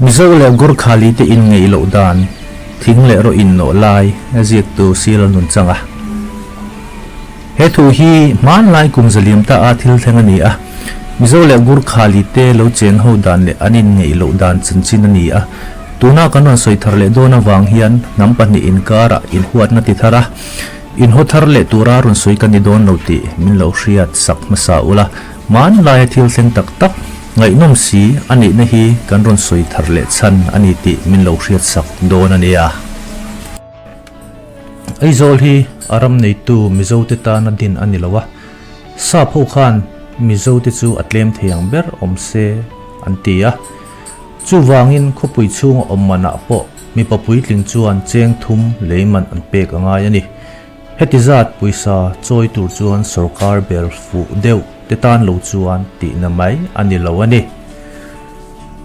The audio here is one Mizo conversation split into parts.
Mizo leh Gurkhali te inngeih loh dan thing leh rawh innawh lai a ziaktu Sila Nunchanga. He thu hi hmanlai kum zaliam ta a thil thleng a ni a, Mizo leh Gurkhali te lo cheng ho dan leh an inngeih loh dan chanchin a ni a. Tuna kan rawn sawi thar leh dawn avang hian hnam pahnih inkarah inhuatna ti thar a, inhaw thar leh tura rawn sawi ka ni dawn lo tih min lo hriat sak hmasa ula, hmanlaia thil thleng tak tak, Ngaihnawm si a nihna hi kan rawn sawi thar leh chhan a ni tih min lo hriatsak dawn a nia. Aizawl hi a ram neitu Mizote tana din a ni lo a, Sap ho khan Mizote chu a tlem thei ang ber awm se an ti a. Chuvangin khawpui chhunga awm manah pawh mipa puitling chuan cheng thum lei man an pek a ngai a ni. Heti zat pawisa chawi tur chuan sorkar ber fuh deuh te tan lo chuan tihna mai a ni lo a ni.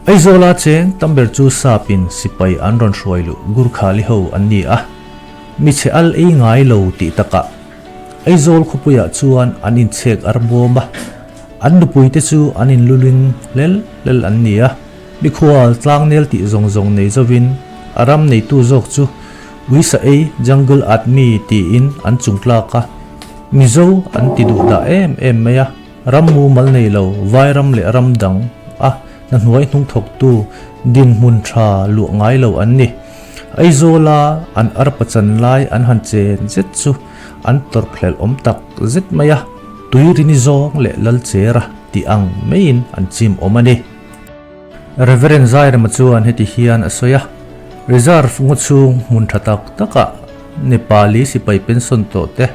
Aizawla cheng tam ber chu sapin sipai an rawn hruai luh Gurkhali ho an ni a, mi chhe al ei ngai lo tih takah Aizawl khawpuiah chuan an inchhek ar bawm a, an nupuite chu an inluling hlel hlel an ni a, mikhual tlangnel tih zawng zawng nei zovin a ram neitu zawk chu Uisa ei Jungle Admi tiin an chungtlak a, Mizo an ti duh dah em em mai a, ram mumal nei lo Vairam leh ram dang a hnahnuai hnungthawktu dinhmun tha luah ngai lo an ni. Aizawla an arpa chan lai an han chen zet chu an tawrhhlelh awm tak zet mai a, tuirini zawng leh Lalchera tih ang maiin an chim awm a ni. Reverend Zairema chuan heti hian a sawi a, Reserve ngaw chhung hmun tha tak takah Nepali sipai pension tawh te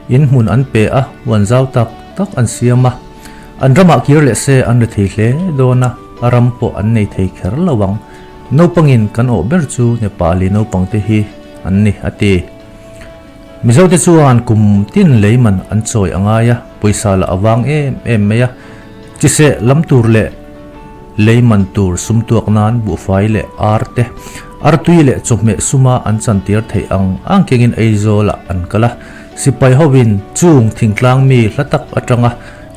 in hmun an pe a, huan zau tak tak an siam a. An ramah kir leh se an ri thei hle dawn a, ram pawh an nei thei kher lo ang. Naupangin kan awh ber chu Nepali naupang te hi an ni, a ti. Mizote chuan kum tin lei man an chawi a ngai a, pawisa lah a vang em em mai a. Chiseh lam tur leh lei man tur sum tuak nan buhfai leh ar te, artui leh chawhmeh suma an chantir theih ang ang kengin Aizawlah an kal a. Sipai hovin chung thingtlang mi hla tak atanga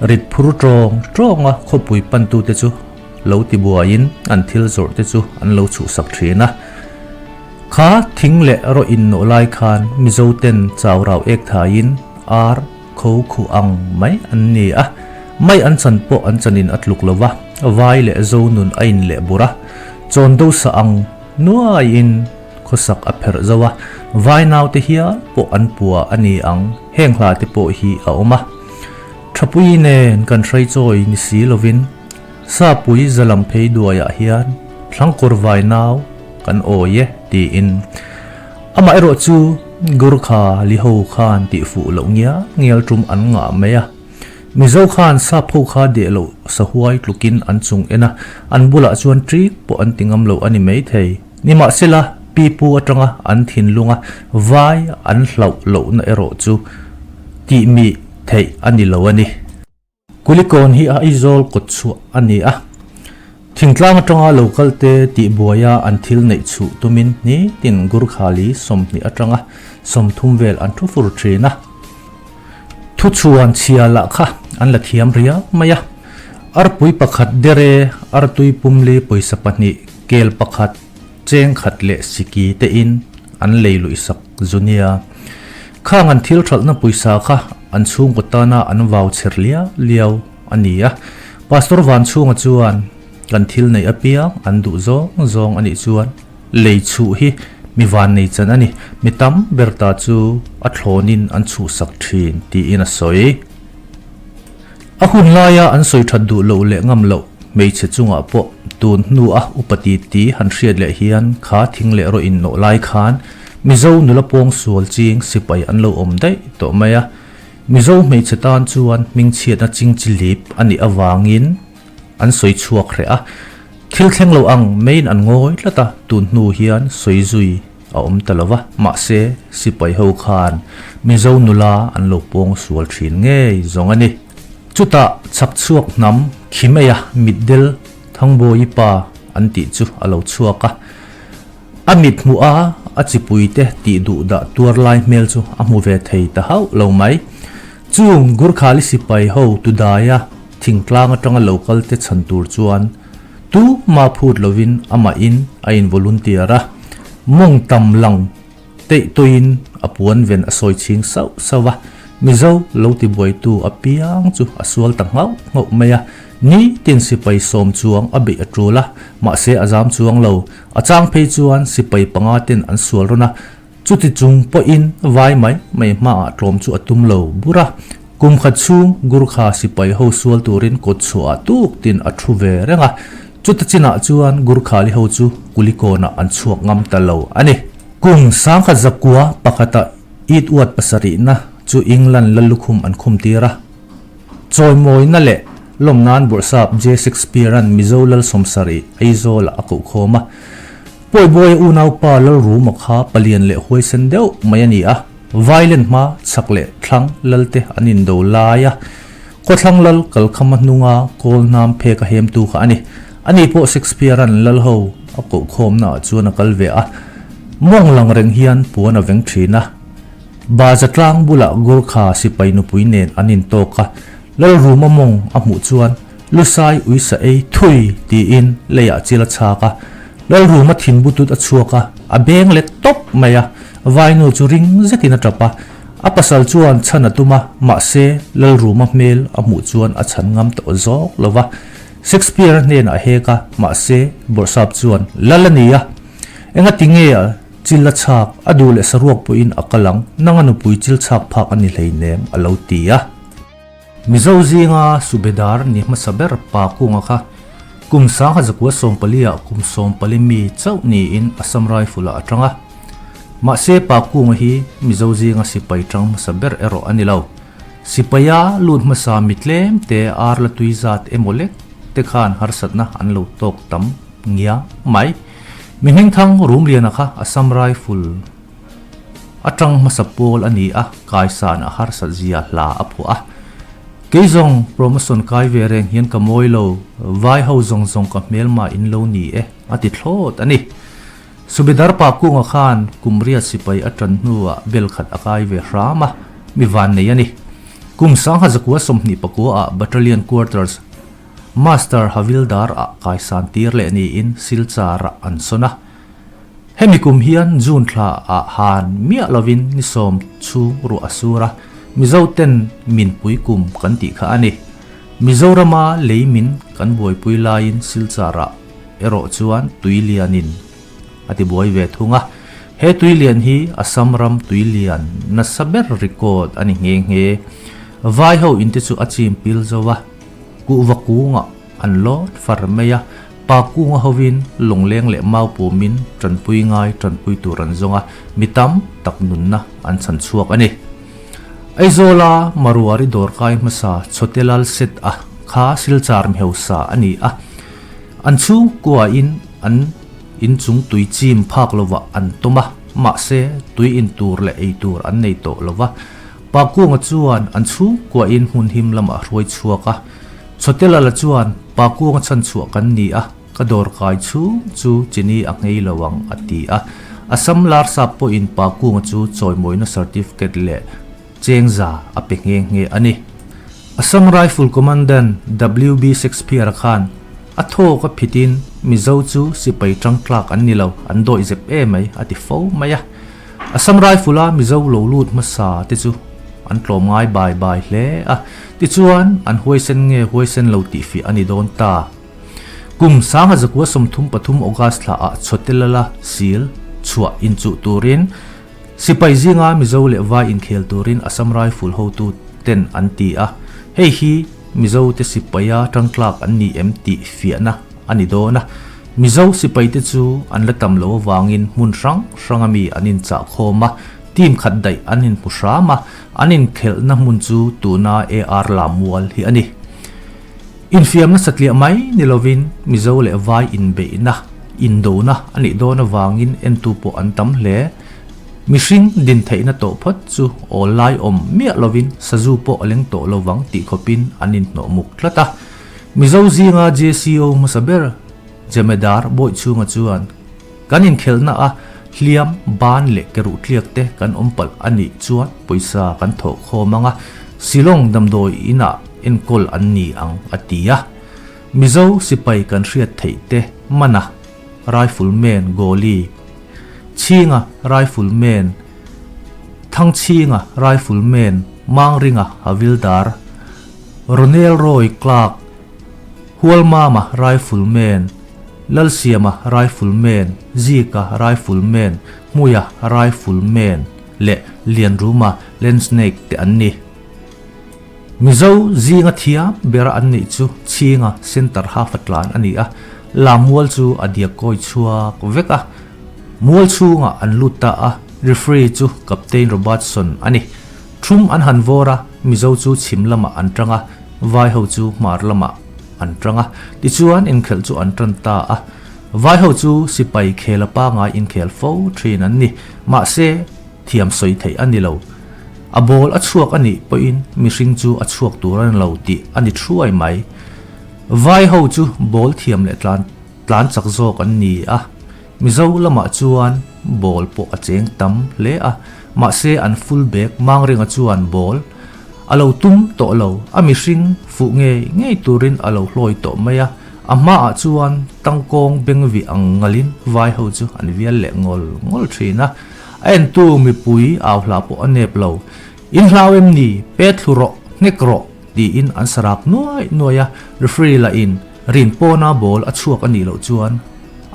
rit phur tawng tawnga khawpui pantute chu lo tibuaiin an thil zawrh te chu an lo chhuhsak thin a. Kha thing leh rawh innawh lai khan Mizoten chaurau ek thaiin ar Kho khuh ang mai an ni a, mai an chan pawh an chanin a tluk lo va, vai leh zo nun a in leh bur a, chawn do sa ang nuaiin khawsak a pherh zo a, vai naute hial pawh an pua a ni ang, heng hla te pawh hi a awm a. Thapui nen kan hrai chawi ni si lovin Sapui zalam phei duaiah hian thlangkawr vai nau kan awi e tiin Amaherawh chu Gurkha li ho khan tih fuh loh ngial ngial tum an ngah mai a. Mizo khan sap ho kha deh loh sahuai tlukin an chung en a, an bulah chuan ṭik pawh an ti ngam lo a ni maithei. Nimahsela, pipu atanga an thinlunga vai an hlauh lohna erawh chu tihmih theih a ni lo a ni. Kulikawn hi Aizawl kawt chhuah a ni a, thingtlang atanga lo kalte tihbuaia an thil neih chhuh tumin nitin Gurkhali 20 atanga 30 vel an thu fur thin a. Thuchhuan chhia lah kha an la thiam riau mai a, arpui pakhat dere, artui pumli pawisa pahnih, kel pakhat, cheng khat leh siki tein an lei luihsak zu nia. Khang an thil thalhna pawisa kha an chhungkaw tana an vau chher liau liau a ni a. Pastor Vanchhunga chuan kan thil neih apiang an duh zawng zawng a nih chuan lei chhuh hi mi van nei chan a ni, mi tam ber ta chu a thlawnin an chhuhsak thin tiin a sawi. A hun laia an sawi that duh loh leh ngam loh hmeichhe chungah pawh tun hnua upa ti ti han hriat leh hian kha thing leh rawh innawh lai khan Mizo nula pawng sual ching sipai an lo awm daih tawh mai a. Mizo hmeichhe tan chuan hmingchhiatna chingchilip a nih avangin an sawi chhuak hreh a. Thil thleng lo ang maiin an ngawi tlat a, tun hnu hian sawi zui a awm ta lo va, mahse sipai ho khan Mizo nula an lo pawng sual thin ngei zawng a ni. Chutah chhak chhuak hnam Khimeia mitdel Thangbawi pa an tih chu a lo chhuak a, a mit hmuh a a chipui te tih duh dah tuar lai hmel chu a hmu ve thei ta hauh lo mai. Chung Gurkhali sipai ho tudaia thingtlang atanga lo kal te chhan tur chuan. Tumah phut lovin amahin a in volunteer a, mawng tam lang teih tawhin a puan ven a sawi chhing sauh sauh a, Mizo lo tibuaitu apiang chu a sual ta nghauh nghauh mai a, nitin sipai sawm chuang a beih a tul a, mahse a zam chuang lo, a chang phei chuan sipai panga ten an sual rawn a, Chuti chung pawhin vai mai mai hmaah tlawm chu a tum lo bur a, kum khat chhung Gurkha sipai ho sual turin kawt chhuahah tuk tin a thu ve reng a, chuta chinah chuan Gurkhali ho chu Kulikawnah an chhuak ngam ta lo a ni. Kum sangkhat zakua pakhata it uat pasarihna chu England Lallukhum an khum tir a, chawimawina leh lawm nan Bawrhsap J. Shakespeare-a'n Mizo Lal sawmsarih Aizawlah a kohkhawm a, Pawibawi unaupa Lalruma kha palian leh huaisen deuh mai a ni a, Vailen hma chhak leh thlang lalte an indo lai a, khawthlang lal kalkhama hnunga kawl hnam phek a hemtu kha a ni. Ani pawh Shakespeare-a'n lal ho a kohkhawmnaah chuan a kal ve a, mawng lang reng hian puan a veng thin a. Baza tlang bulah Gurkha sipai nupui nen an intawk a, Lalruma mawng a hmuh chuan Lusai uisa ei thui tiin leiah chil a chhak a, Lalruma thin butut a chhuak a, a beng let tawp mai a, Vainu chu ring zetin a tap a, a pasal chuan chhan a tum a, mahse Lalruma hmel a hmuh chuan a chhan ngam tawh zawk lo va. Shakespeare-a hnenah a hek a, mahse Bawrhsap chuan Lal a ni a, engati nge a chil a chhak, a duh leh saruak pawhin a kal ang, nang a nupui chil chhak phak a ni hleinem a lo ti a. Mizo zinga Subedar ni hmasa ber Pa Kunga kha kum sangha zakua sawmpali ah kum sawmpali mi chauh niin Assam Rifle ah a tang a. Mahse Pa Kunga hi Mizo zinga sipai tang hmasa ber erawh a ni lo. Sipaia lut hmasa mi tlem te ar la tui zat emaw lek te khan harsatna an lo tawk tam ngia mai. Mi hmingthang Rumliana kha Assam Rifle A tang hmasa pawl a ni a, kaisan a harsat zia hla a phuah a. Kei zawng promotion kai ve reng hian ka mawi lo, vai ho zawng zawng ka hmelma in lo ni e, a ti thlawt a ni. Subedar pa kunga khan kum riat sipai a tan hnuah bel khat a kai ve hram a, mi van nei a ni. Kum sangha zakua 24 ah Battalion Quarters Master Havildar ah kaisan tir leh niin Silchar ah an sawn a. Hemi kum hian June thla ah han miah lovin ni sawm chhung ruah a sur a, Mizo ten min pui kum kan tih kha a ni. Mizorama lei min kan buaipui laiin Silchar ah erawh chuan tui lianin a ti buai ve thung a. He tui lian hi Assam ram tui lian nasa ber record a ni nghe nghe. Vai ho in te chu a chim pil zo a, kuhva kungah an lawt far mai a. Pa kunga hovin lawngleng leh mau pumin tanpui ngai tanpui tur an zawng a, mi tam tak nunna an chhan chhuak a ni. Aizawla Maruari dawrkai hmasa Chhotelal Seth a kha Silchar mihausa a ni a, an chhungkuain an inchung tui chim phak lovah an tawm a, mahse tui in tur leh ei tur an nei tawh lova, Pa kunga chuan an chhungkuain hmun him lamah a hruai chhuak a. Chhotelala chuan, Pa kuanga chhan chhuah kan ni a, ka dawr kai chhung chu chini a nghei lo ang, a ti a. Assam Larsap pawhin Pa kunga chu chawimawina certificate leh chengza a pe nghe nghe a ni. Assam Rifle Commandant WB Shakespeare-a khan a thawk a phitin Mizo chu sipai tangtlak an ni lo, an dawih zep em mai, a ti fo mai a. Assam Rifle-a Mizo lo lut hmasa te chu an tlawm ngai bai bai hle a, tichuan an huaisen nge huaisen lo tih fiah a ni dawn ta. Kum sanga zakua 33 August thla ah Chhotelala sil chhuah inchuh turin sipai zinga Mizo leh Vai inkhel turin Assam Rifle hotu ten an ti a, hei hi Mizo te sipaia tangtlak an ni em tih fiahna a ni dawn a. Mizo sipaite chu an la tam lo avangin hmun hrang hranga mi an inchah khawm a, team khat daih an inhmu hram a, an inkhelhna hmun chu tuna AR Lammual hi a ni. Infiamna satliah mai ni lovin Mizo leh Vai inbeihna, indona a nih dawn avangin entu pawh an tam hle. Mihring din theihna tawh phawt chu awl lai awm miah lovin sazu pawh a leng tawh lovang tih khawpin an inhnawh muk tlat a. Mizo zinga JCO hmasa ber Jemedar Bawichhunga chuan, Kan inkhelhna a hliam, ban leh keruh tliak te kan awm palh a nih chuan pawisa kan thawh khawm ang a, Shillong damdawi inah enkawl an ni ang, a ti a. Mizo sipai kan hriat theih te Mana Rifleman Goli, Chhinga Rifleman, Thangchhinga Rifleman, Mangringa Havildar, Ronel Roy Clark, Hualmama Rifleman, Lalsiama Rifleman, Zika Rifleman, Hmuia Rifleman leh Lianruma Landsnake te an ni. Mizo zinga thiam bera an nih chu Chhinga centre half a tlan a ni a, Lammual chu a diak kawi chhuak vek a, mual chhungah an lut ta a, referee chu Captain Robertson a ni. Thum an han vawr a, Mizo chu chhim lamah an tang a, Vai ho chu hmar lamah an tang a, tichuan inkhelh chu an tan ta a. Vai ho chu sipai khel a pangai inkhel fo thin an ni, mahse, thiam sawi theih a ni lo. A ball a chhuak a nih pawhin mihring chu a chhuak tur a ni lo tih a ni thuai mai. Vai ho chu ball thiam leh tlan tlan chak zawk an ni a, Mizo lamah chuan ball pawh a cheng tam hle a, mahse an full back Mangringa chuan ball a lo tum tawh lo, a mihring fuh ngei ngei turin a lo hlawi tawh mai a, a hmaah chuan tangkawng bengvih ang ngalin vai ho chu an vial leh ngawl ngawl thin a. A entu mipui au hla pawh a nep lo. In hlau em ni? Pet thlu rawh, hnek rawh! tiin an sarak nuai nuai a, referee lah in rin pawna ball a chhuak a nih loh chuan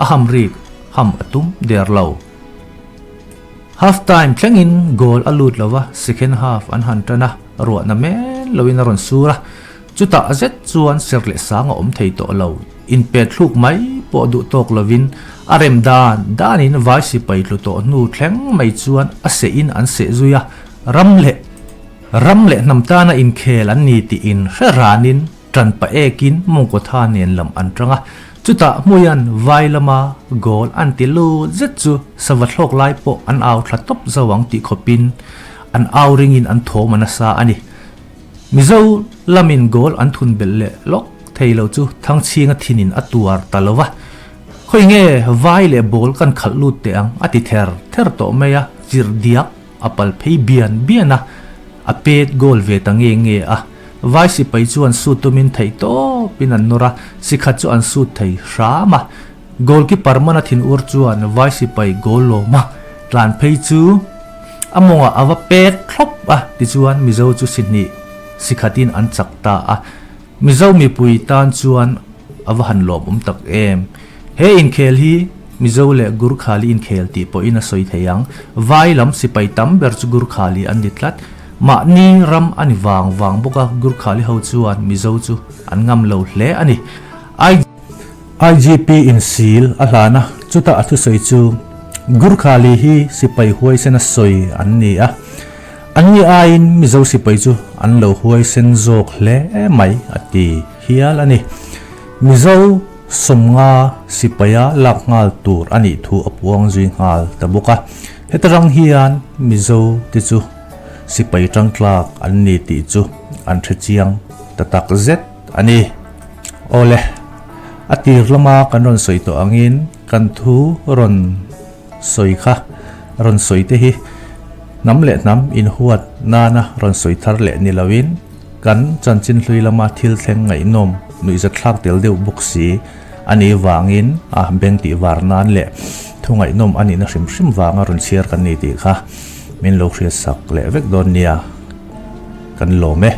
a ham rik ham a tum der lo. Half time thlengin goal a lut lo va, second half an han tan a, ruahna men loin a rawn sur a, Chutah zet chuan ser leh sang a awm thei tawh lo. Inpet thluk mai pawh duh tawk lovin a rem dan danin vai sipai tlu tawh hnu thleng mai chuan a sehin an seh zui a, ram leh ram leh hnam tana inkhel an ni tiin hre ranin tan pa ekin Mawngkawtha nen lam an tang a. Chutah hmuian vai lama goal an ti lut zet chu sava thlawk lai pawh an au thla tawp zo ang tih khawpin an au ringin an thawm a nasa a ni. Mizo lamin goal an thun belh leh lawk thei lo chu Thangchhinga thinin a tuar ta lo va, Khawi nge vai leh ball kan khalh lut teh ang a ti ther ther tawh mai a, chirh diak a pal phei bian bian a, a pet goal ve ta nge nge a. Vai sipai chuan sut tumin theih tawpin an nawr a, sikhat chu an sut thei hram a. Goalkeeper mana thin ur chuan vai sipai goal lawma tlan phei chu a mawngah a va pek thlawp a, tichuan Mizo chu si hnih si khatin an chak ta a. Mizo mipui tan chuan a va han lawmawm tak em. He inkhel hi Mizo leh Gurkhali inkhel tih pawhin a sawi thei ang. Vai lam sipai tam ber chu Gurkhali an ni tlat. Mahni ram a ni vang vang bawk a, Gurkhali ho chuan Mizo chu an ngam lo hle a ni. IGP in sil a hlan a, chutah a thusawi chu Gurkhali hi sipai huaisen a sawi an ni a, anni aiin Mizo sipai chu an lo huaisen zawk hle mai a ti hial a ni. Mizo sawmnga sipaia lak nghal tur a nih thu a puang zui nghal ta bawk a, heta rang hian Mizo te chu sipai tangtlak an ni tih chu an hre chiang ta tak zet a ni. Awle, a tir lama kan rawn sawi tawh angin kan thu rawn sawi kha rawn sawi te hi hnam leh hnam inhuat nana rawn sawi thar leh ni loin kan chanchin hlui lama thil thleng ngaihnawm nuihzat thlak tel deuh bawk si a nih vangin a beng tih var nan leh thu ngaihnawm a nihna hrim hrim vanga rawn chhiar kan ni tih kha min lo hriatsak leh vek dawn nia kan lawm e.